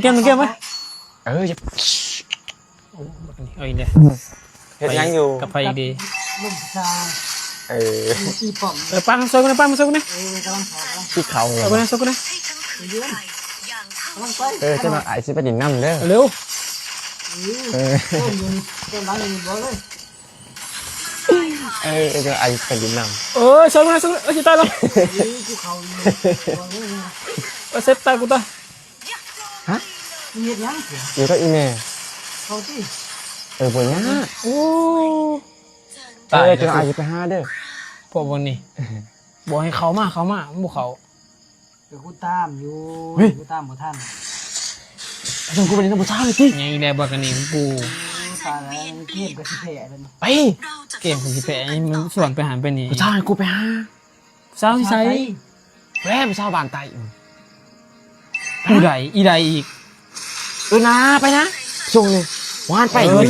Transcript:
ແກ້ມ ແກ້ມໄວ້ ເອີ ຢ່າ ໂອ້ ເອົາອີກແລ້ວ ເຮັດຫຍັງຢູ່ ກັບໃຜອີກດີ ເອີ ຕີປ້ອມ ເອີ ປ້າມາຊ່ວຍກູແດ່ ປ້າມາຊ່ວຍກູແດ່ ເອີ ກຳລັງເຂົ້າ ກຳລັງ ຊິເຂົ້າ ເອີ ມາຊ່ວຍກູແດ່ ກຳລັງໄປ ເອີ ຈັກໜ່ອຍອ້າຍຊິໄປຫຼິ້ນນຳເດີ ເອີ ເລັວ ເອີ ເອີ ເອີ ຢູ່ນີ້ ເອີ ຫຼັງນີ້ບໍ່ເລີຍ ເອີ ເອີ ອ້າຍຊິໄປຫຼິ້ນນຳ ເອີ ຊ່ວຍກູແດ່ ຊ່ວຍກູແດ່ ເອີ ຊິຕາຍແລ້ວ ເອີ ເອີ ເຊັບຕາຍ ກູຕາຍ ຮະ ມຶງເຮັດຫຍັງ? ຢູ່ກັບອີ່ແມ່ ເຂົ້າຕິ ເອີ ບໍ່ຍາກ ໂອ້ ເອີ ຕາຍແລ້ວ ເອີ ເຈົ້າອາດຈະໄປຫາເດີ ພວກເບິ່ງນີ້ ບອກໃຫ້ເຂົ້າມາ ເຂົ້າມາ ມັນບໍ່ເຂົ້າ ເອີ ກູຕາມຢູ່ ເຮີ້ຍ ກູຕາມບໍ່ທັນ ເອົາ ກູໄປຫຼິ້ນນຳຜູ້ສາວເລີຍຕິ ຫຍັງອີກແລ້ວບັກອັນນີ້ຂອງກູ ຕາຍແລ້ວ ເກມກໍຊິແພ້ແລ້ວ ໄປ ເກມກໍຊິແພ້ ມັນຊວນໄປຫັ້ນໄປນີ້ ຜູ້ສາວໃຫ້ກູໄປຫາ ສາວຢູ່ໃສ? ແວ່ ສາວບ້ານໃຕ້ ຜູ້ໃດ? ອີໃດອີກ? ເອີນາ ໄປນະ ສົ່ງນີ້ ຫວານໄປ ເອີ ເວີຍ